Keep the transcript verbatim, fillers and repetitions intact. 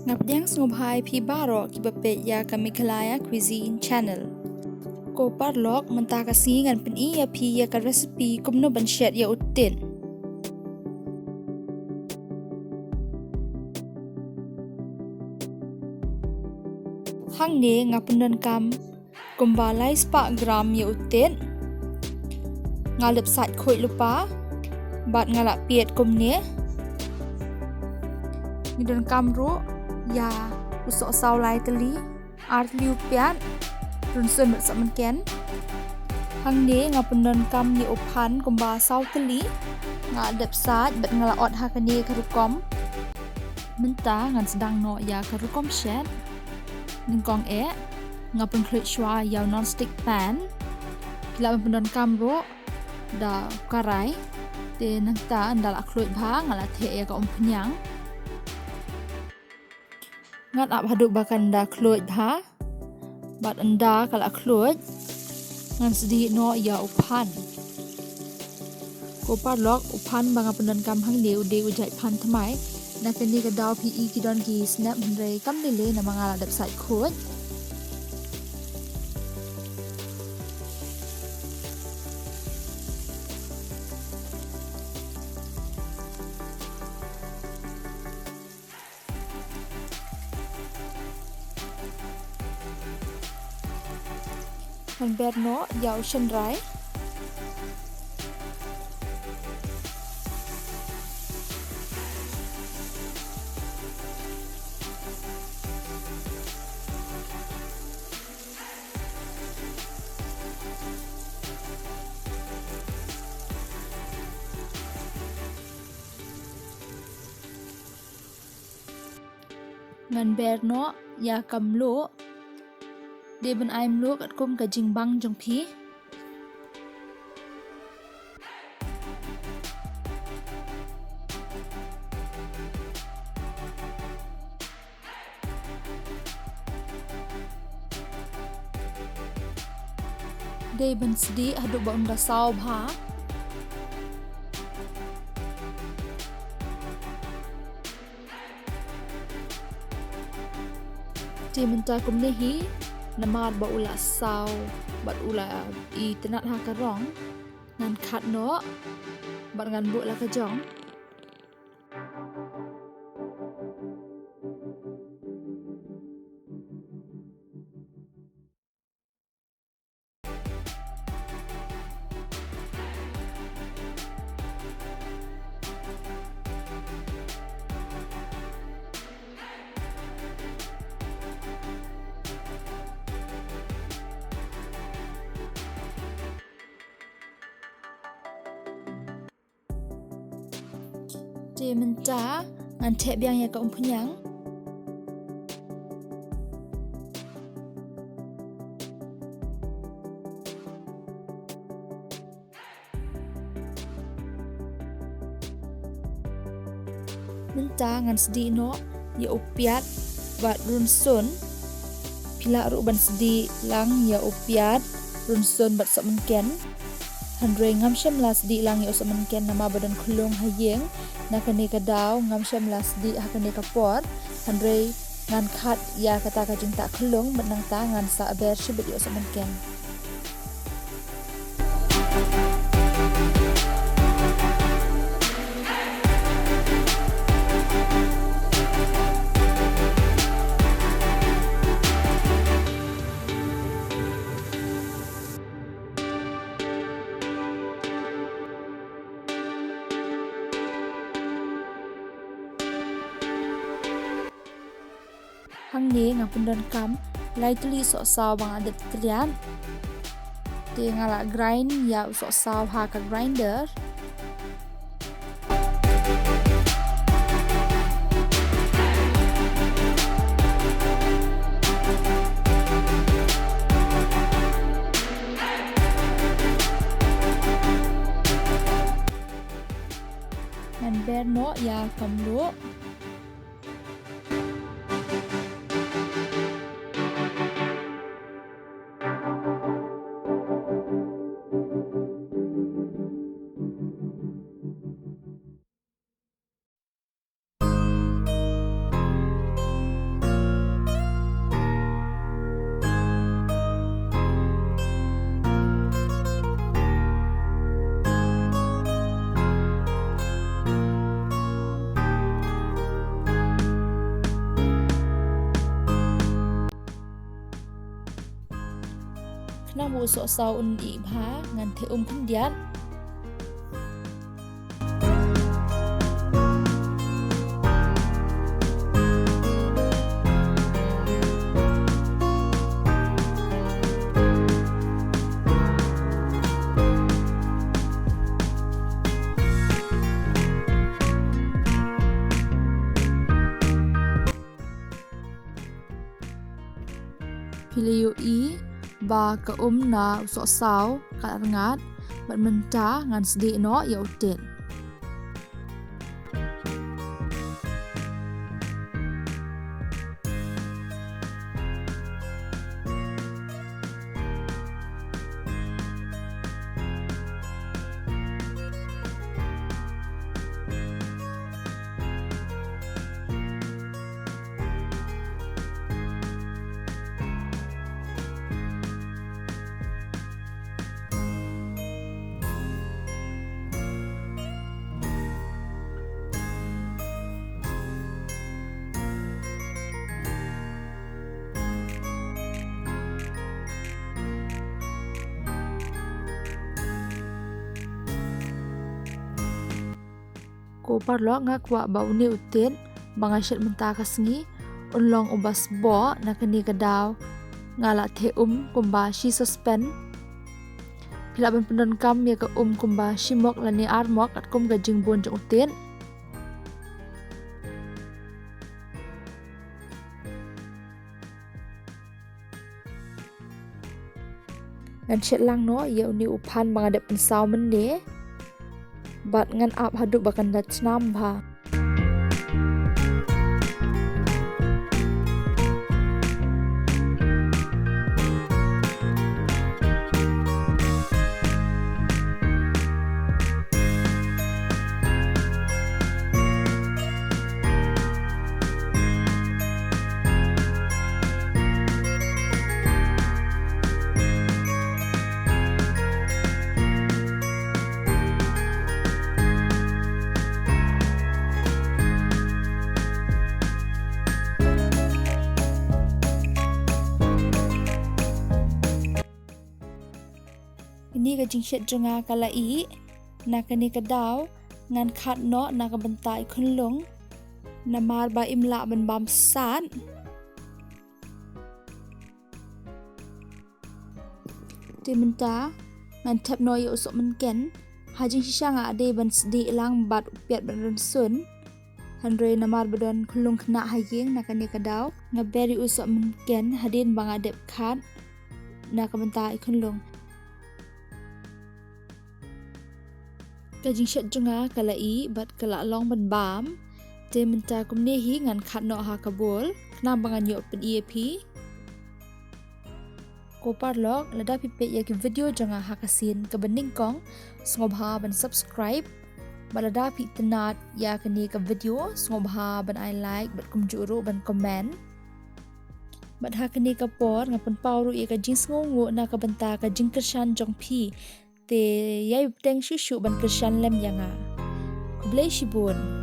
Nga pdiang sngewbha ïa phi baroh kiba peit ïa ka Meghalaya Cuisine Channel. Ko paralok, mynta ka sngi ngan pyni ïa phi ïa ka recipe kumno ban shet ïa u tit. Hangne nga pyndonkam kumba lai spah gram ïa u tit. Nga la dep sait khuid lypa bad nga la piat kumne. Ngi donkam ruh ïa u sohsaw lai tylli, ar tylli u piat, rynsun bad sohmynken. Hangne nga pyndonkam ïa u phan kumba saw tylli. Nga la dep sait bad nga la ot ha kane ka rukom. Mynta ngan sdang noh ïa ka rukom shet. Nyngkong eh nga pynkhluit shuwa ïa u non-stick pan. Phi lah ban pyndonkam ruh da u karai. Te nangta ynda la khluit bha nga la theh ïa ka umphniang. Ngan ap haduh ba kan da khluit bha. Bad ynda ka la khluit, ngan sdieh noh ïa u phan. Ko paralok, u phan ba nga pyndonkam hangne u dei u jait phan thymmai. Na kane ka daw phi i ki don ki snep, hynrei kam lei lei namar nga la dep sait khuid. Ngan ber noh ïa u shynrai. Ngan ber noh ïa ka mluh. Dei ban ai mluh katkum ka jingbang jong phi. Dei ban sdieh haduh ba un da saw bha. Te mynta kumne hi, namar ba u la saw bad u la itynnad ha ka rong, ngan khat noh bad ngan buh la ka jong. Te mynta ngan theh biang ïa ka umphniang. Mynta ngan sdieh noh ïa u piat bad rynsun. Phi lah ruh ban sdieh lang ïa u piat, rynsun bad sohmynken. Hynrei ngam shym la sdieh lang ïa u sohmynken namar ba don khyllung ha ïing. Na kane ka daw ngam shym la sdieh ha kane ka por. Hynrei ngan khat ïa kata ka jingtah khyllung bad nangta ngan sa ber shibit ïa u sohmynken. Hangne nga pyndonkam lai tylli sohsaw ba nga dep tliat. Te nga la grind ïa u sohsaw ha ka grinder. Ngan ber noh ïa ka mluh. Nang ba u sohsaw un ih bha, ngan theh um khyndiat. Phi la ïohi ba ka um na u sohsaw ka la rngat, bad mynta ngan sdieh noh ïa u tit. Ko paralok, nga kwah ba une u tit ba nga shet mynta ka sngi un long uba sboh. Na kane ka daw nga la theh um kumba shi sospen. Phi lah ban pyndonkam ïa ka um kumba shi mok lane ar mok katkum ka jingbun jong u tit. Ngan shet lang noh ïa une u phan ba nga dep pynsaw mynne. Bad ngan ap haduh ba kan da tnam bha. Kane ka jingshet jong nga ka la ih. Na kane ka daw ngan khat noh na ka bynta i khunlung, namar ba im lah ban bam sat. Te mynta ngan thep noh ïa u sohmynken. Ha jingshisha nga dei ban sdieh lang bad u piat ban rynsun. Hynrei namar ba don khunlung khynnah ha ïing, na kane ka daw nga ber ïa u sohmynken hadien ba nga dep khat na ka bynta i khunlung. Ka jingshet jong nga ka la ih bad ka la long ban bam. Te mynta kumne hi ngan khat noh ha ka bowl, khnang ba ngan ïoh pyni ïa phi. Ko paralok, lada phi peit ïa ki video jong nga ha ka sien kaba nyngkong, sngewbha ban subscribe. Bad lada phi itynnad ïa kane ka video, sngewbha ban ai like bad kumjuh ruh ban comment. Bad ha kane ka por nga pynpaw ruh ïa ka jingsngewnguh na ka bynta ka jingkyrshan jong phi. Te ïai bteng shuh shuh ban kyrshan lem ïa nga. Khublei shibun.